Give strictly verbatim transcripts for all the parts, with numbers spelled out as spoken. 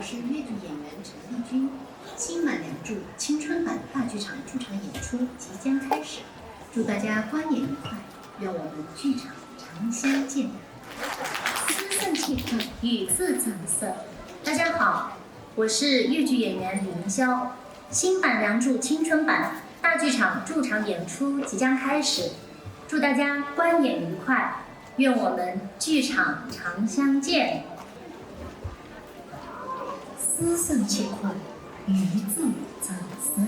是越剧演员陈丽君，新版《梁祝》青春版大剧场驻场演出即将开始，祝大家观演愉快，愿我们剧场常相见。师生情谊，与子成色。大家好，我是越剧演员李云霄，新版《梁祝》青春版大剧场驻场演出即将开始，祝大家观演愉快，愿我们剧场常相见。师生情谊，与子成色。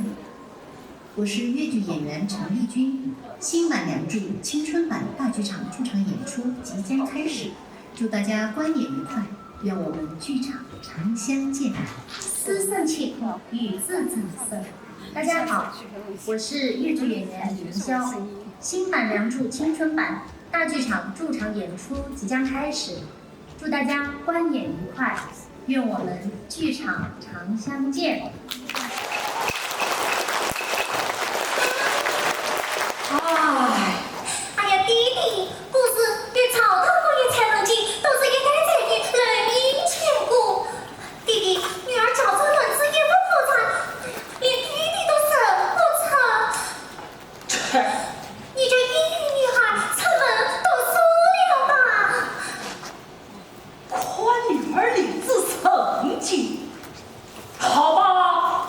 我是越剧演员陈丽君，新版《梁祝》青春版大剧场驻场演出即将开始，祝大家观演愉快，愿我们剧场常相见。师生情谊，与子成色。大家好，我是越剧演员李云霄，新版《梁祝》青春版大剧场驻场演出即将开始，祝大家观演愉快，愿我们剧场常相见。哎，哎呀，爹爹，不是你吵到我也才能进，都是一代才女人命千古。爹爹，女儿假装能治也不可憐，连爹爹都认不出。切，你就允许女孩出门读书了吧？ 看女儿领子成亲，好吧，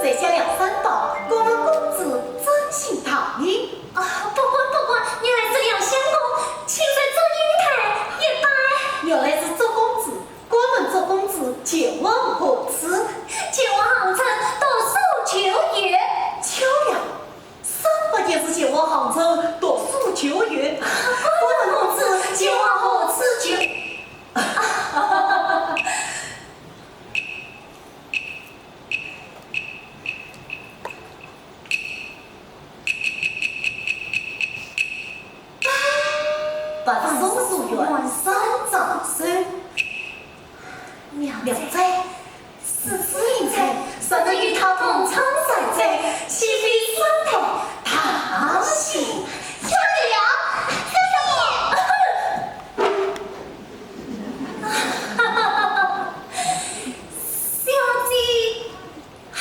在下梁山伯，敢问公子尊姓大名？啊，不敢不敢，原来是梁相公，请入祝英台一拜。原来是祝公子，敢问祝公子前往何处？前往杭州读书求学。巧了，三伯也是前往杭州读书求学。敢问公子前往何处求？ 白松树院三丈深，妙哉，此处莺才，若能与他同窗相会，岂非三代大幸？小姐呀，小姐！小姐， 好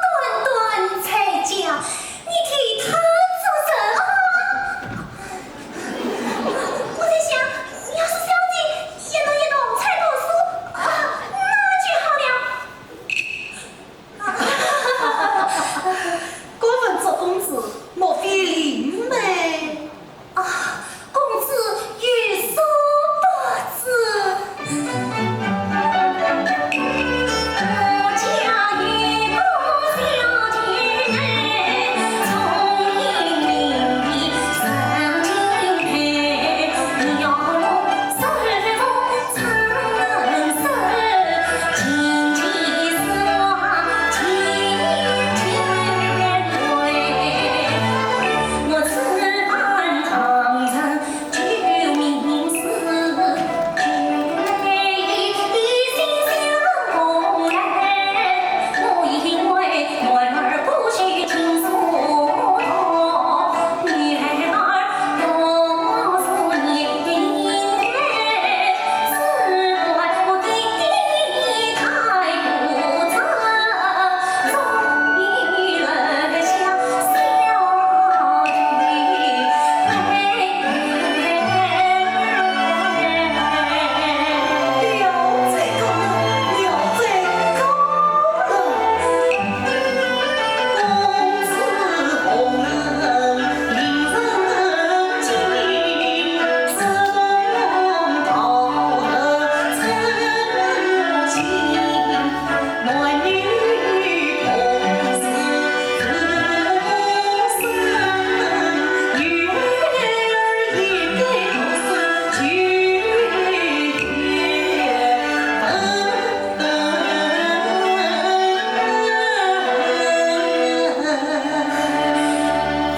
端端才叫，你替他做甚啊？我在想，要是小姐也能一同来读书，啊，那就好了。敢问祝公子，莫非林妹？ 啊，公子有所不知。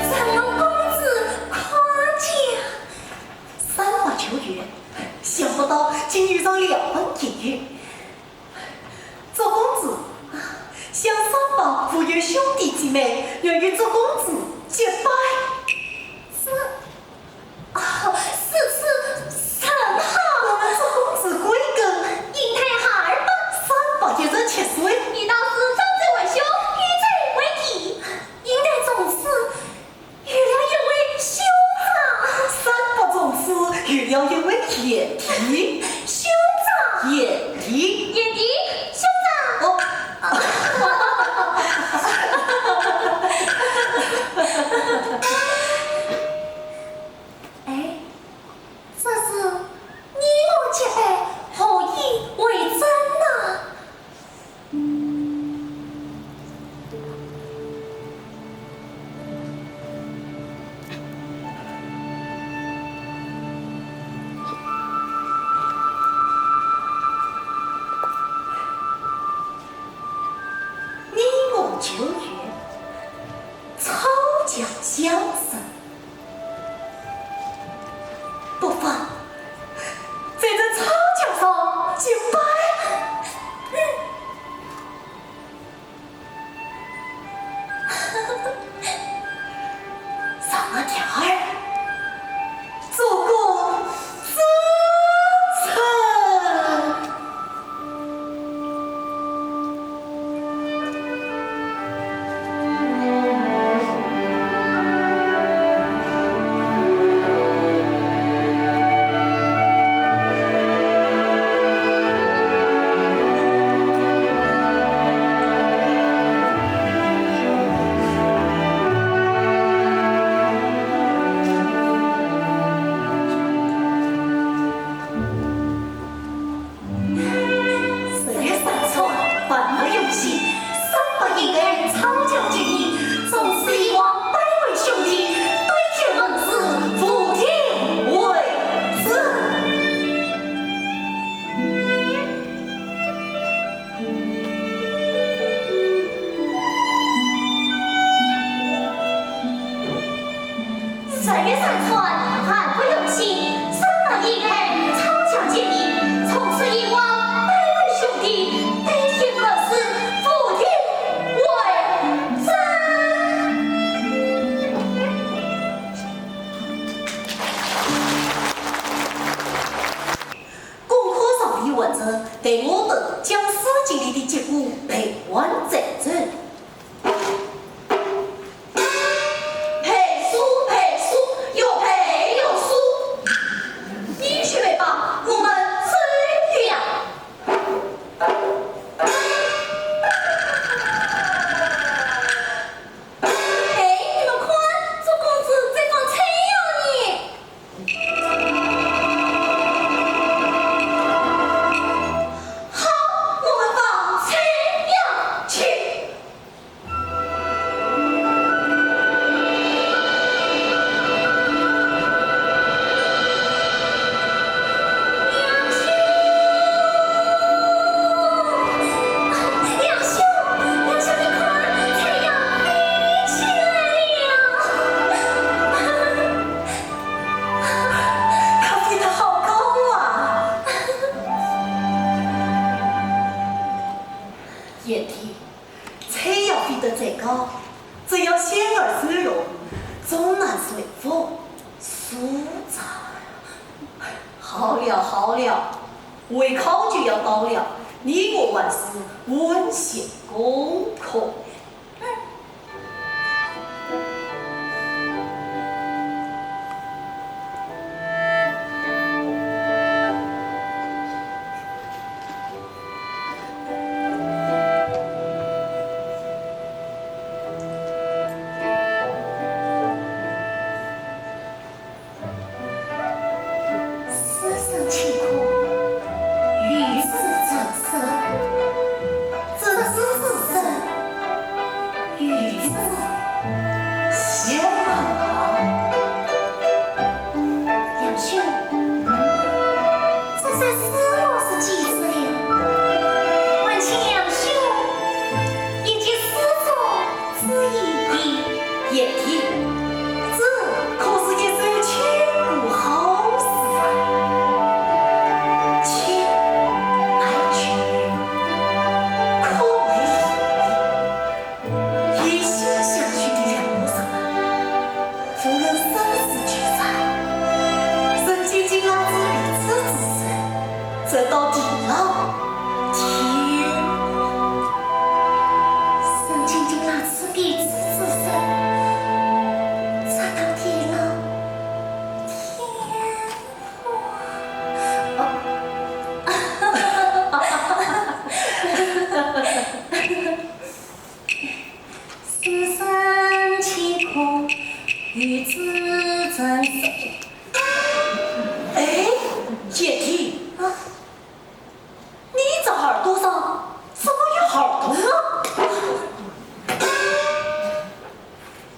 承蒙公子夸奖。三伯求学，想不到竟遇上两门奇遇。祝公子，想三伯无缘兄弟姊妹，愿与祝公子结拜。这 哦，如此甚好。我们祝公子贵庚？英台二百。三伯一十七岁。你倒是早结为兄，与之为弟。英台从此有了一位兄长。三伯从此有了一位贤弟。兄长。贤弟。贤弟，兄长。哦。 哎，这是你我结拜，何以为真呐？你我旧友， 草桥相逢。不妨在这草桥上结拜。上了条儿，做个 子成。贤弟，彩霞飞得再高，只要仙儿收容，终难收服舒展。好了好了，会考就要到了，你我还是温习功课。 此生岂可与子成身，这子之身与子相忘。杨兄，这是死我是几次了？还请杨兄一及死者 之意。贤弟，这可是一桩千古好事啊！千爱君，可为一心相许的两个人啊，无论生死聚散，人静静啊，只彼此之身。 直到地老天荒。人静静啊，只彼此之身，直到地老天荒。哦。 此生岂可与子成身。哎，贤弟，啊，你这耳朵上怎么有耳洞啊？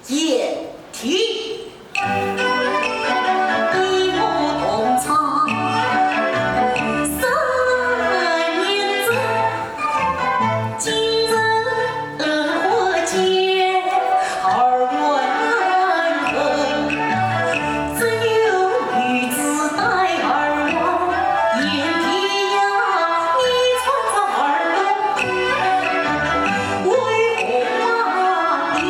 贤弟，你我同窗三年整， 今日我见儿我难分，只有女子带儿我。贤弟呀，你穿着耳洞，为何把你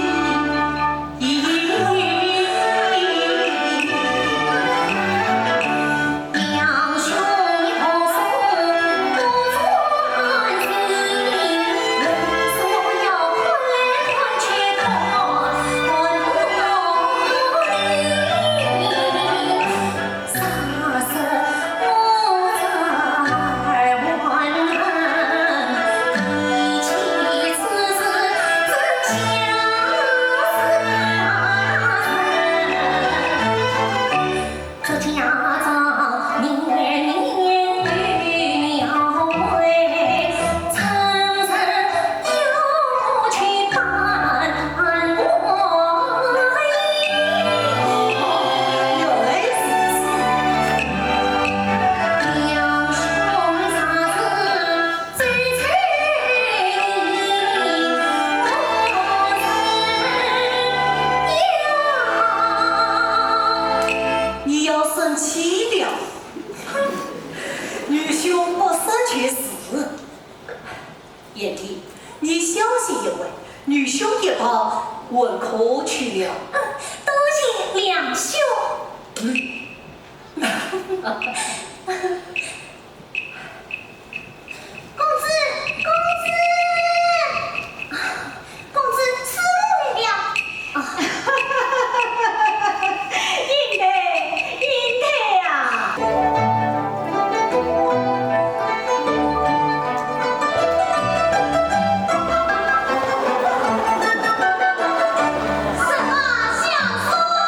你要生气了？哼，愚兄不生气是。贤弟，你小心一回，愚兄一旁问可去了。嗯，多谢梁兄。嗯。 公子，公子，公子，师母来了。啊。贤弟，贤弟啊。什么相送啊？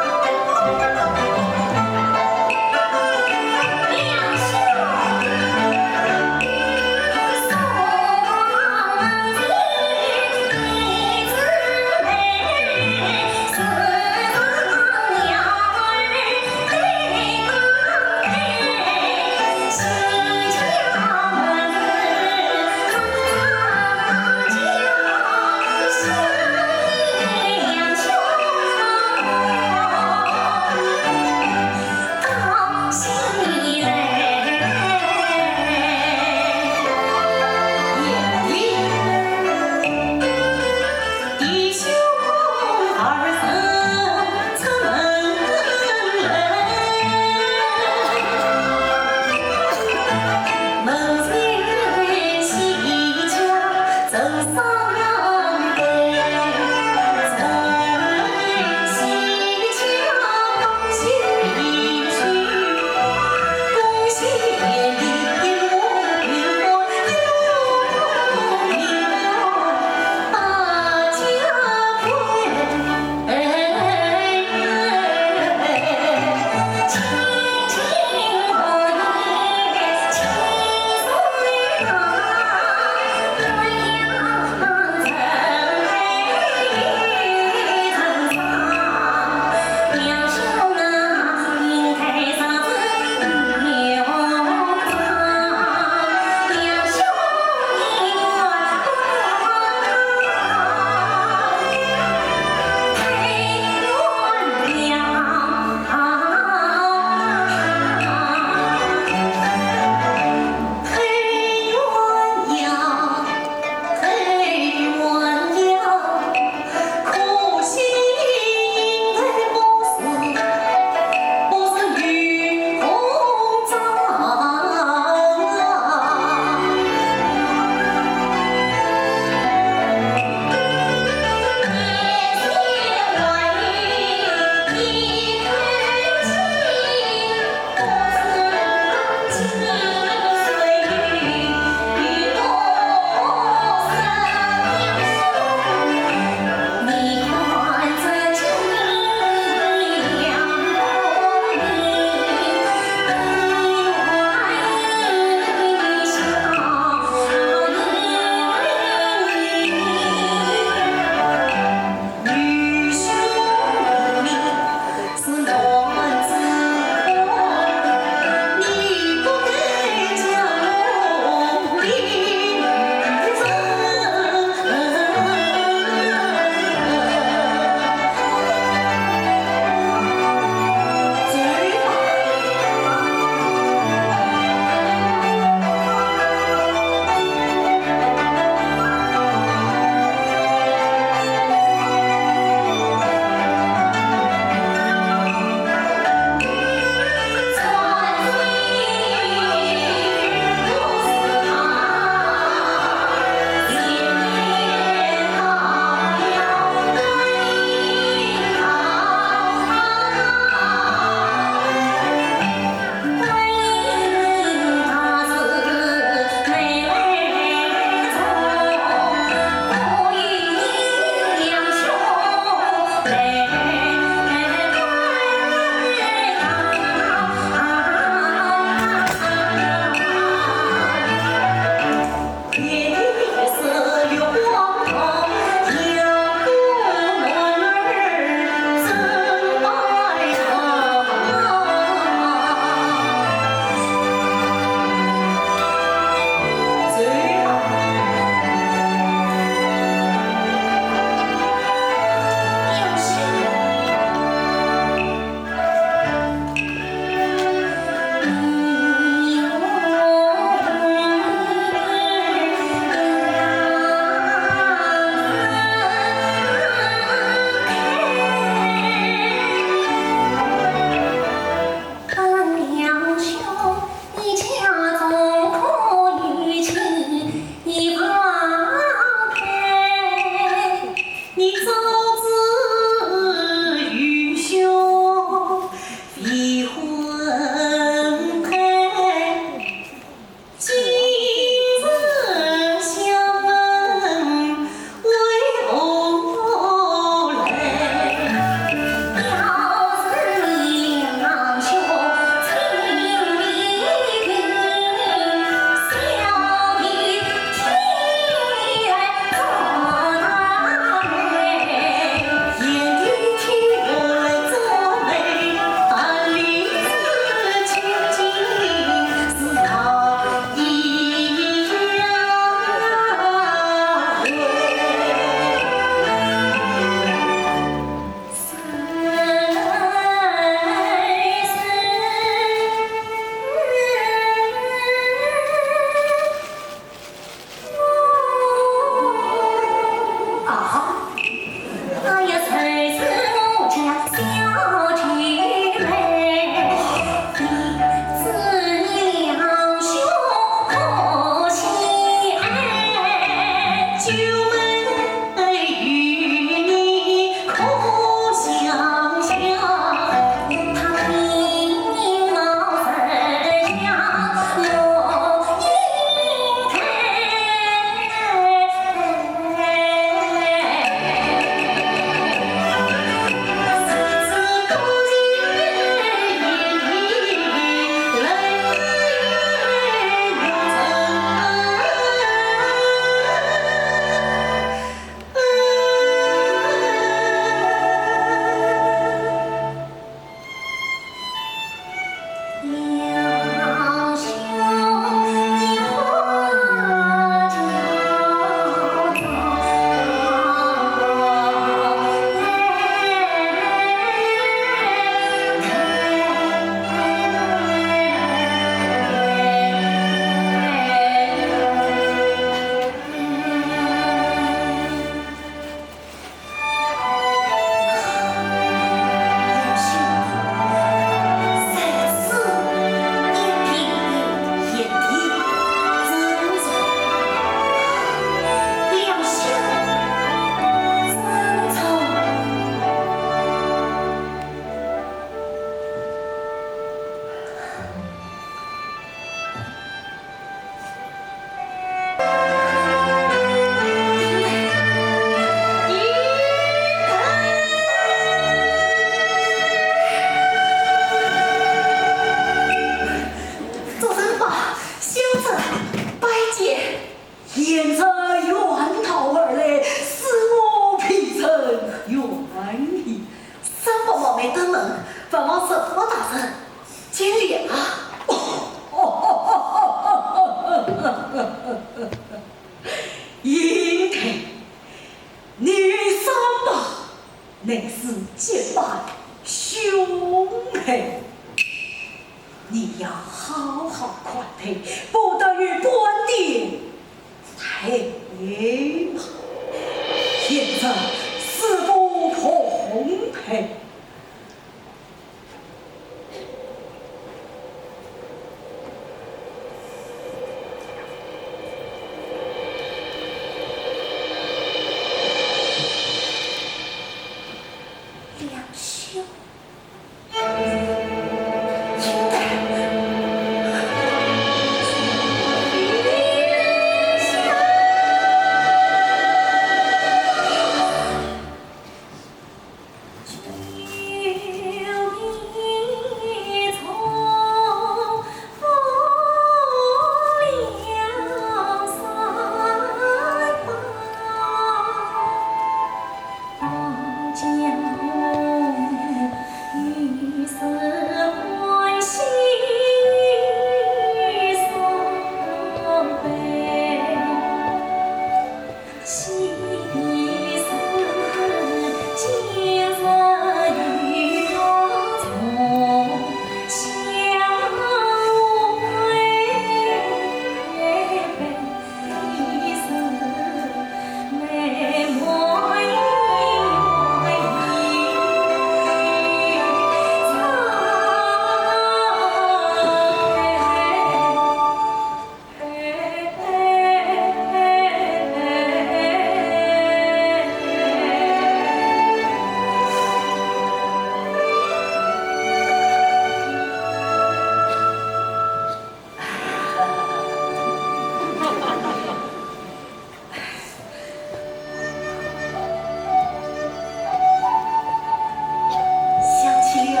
想起了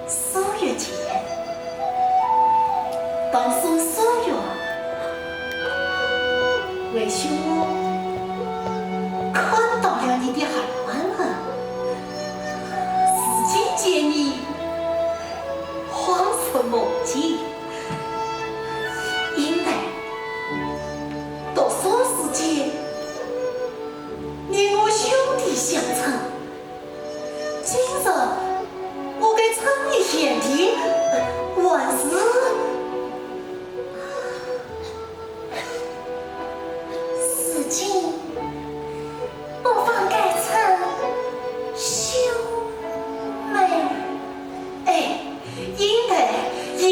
苏月姐，当初苏月为兄看到了你的海湾了，如今见你，恍如梦境。 应该读书时节，你我兄弟相称，今日我该称你贤弟，还是……如今不妨改称兄妹。 哎，应该也……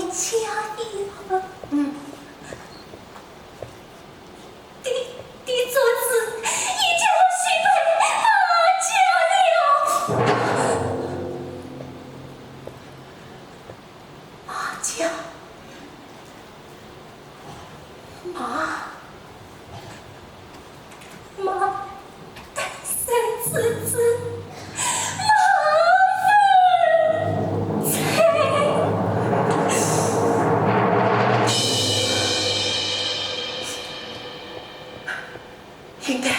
家呀。嗯。 你，你做主，你叫我许配马家了。马家，马，马，三字字，马文才。现在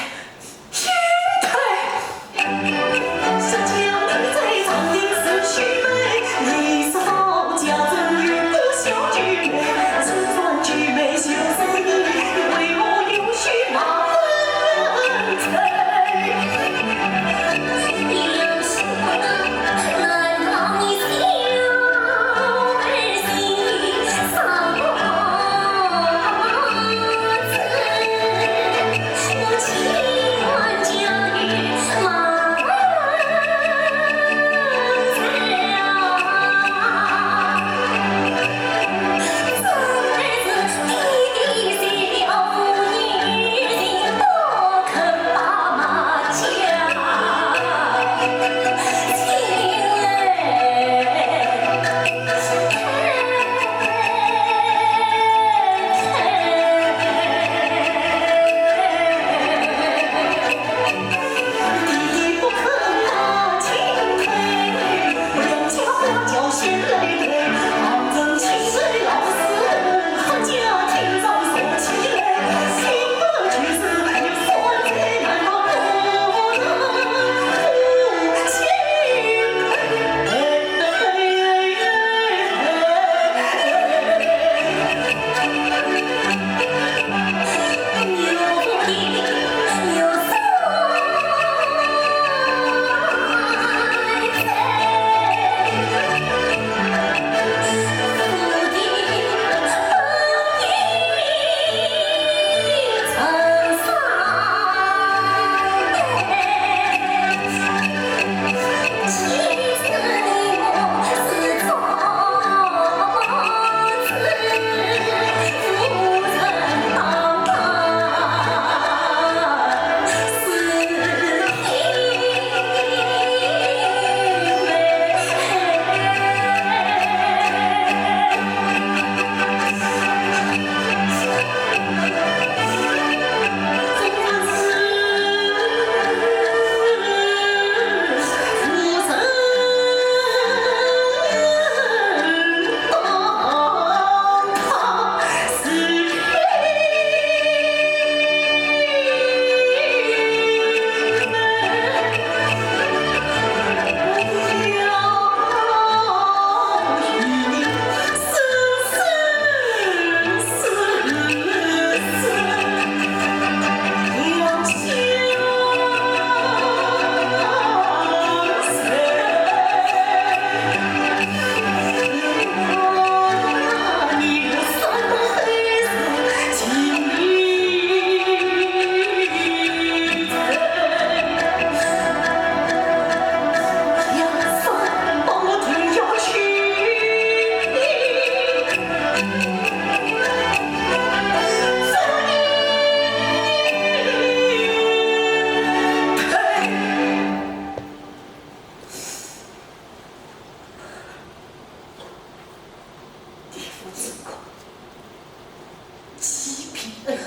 欺骗恩人，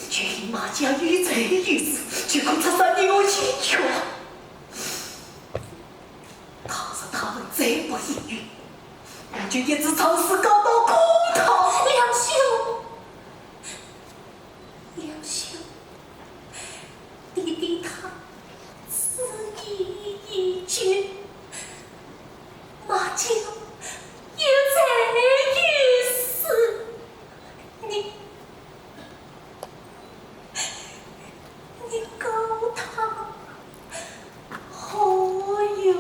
就因马家有罪有势，就可出杀人我冤屈。倘若他们再不应允，我就一直唱诗告到公堂。梁兄，梁兄， 爹爹他此意已决，马家有罪有势，你，你告他何用？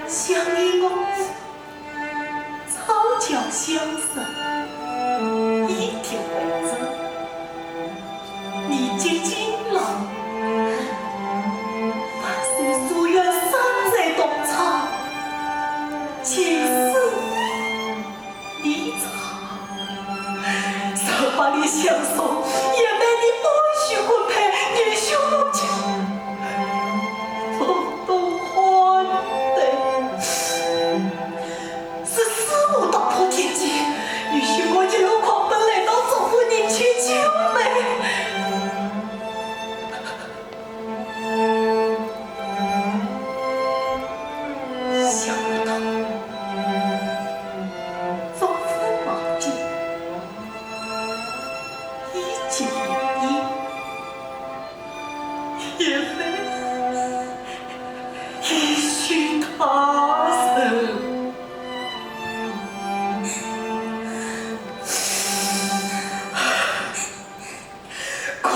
想你我早教相思，一定会知。你今老，万岁书院山水东窗，青丝 离场，若把你相送，也没你半许婚配，女婿无情，不懂欢喜。是师父打破天机，女婿我一路狂奔来到祝福你去救美。 想不到，风风浪里，一见一面，也非一许他人。 怪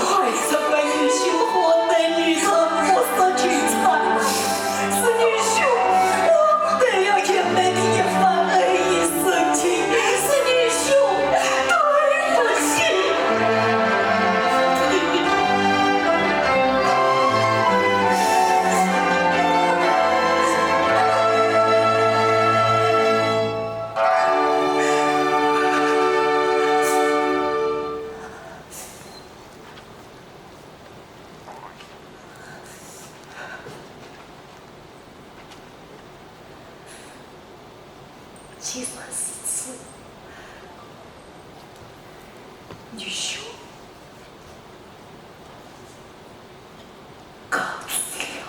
只怪女婿荒得女色，不识群才，是女婿荒得要贤妹的一番爱意深情，是女婿对不起。 既然如此，女婿告辞了。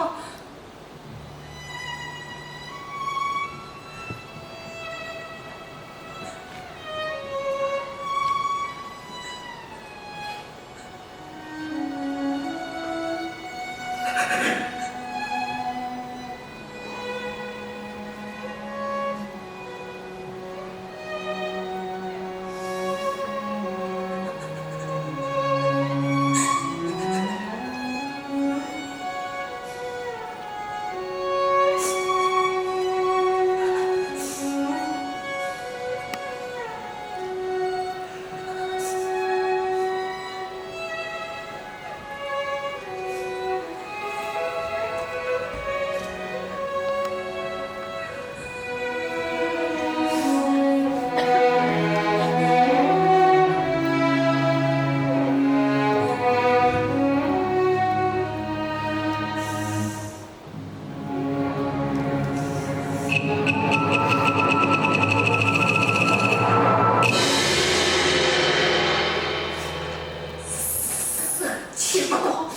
情况，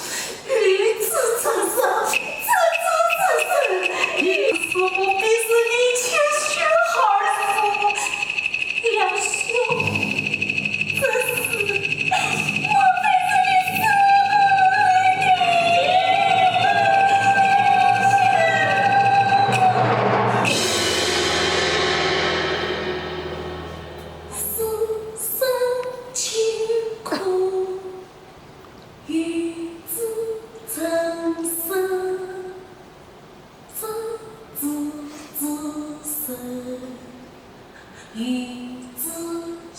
与子成生，与子成生，与子不必是你千寻而思。梁兄，这是，莫非是你师父的意？师生情苦，与子成生，执子之手，与子偕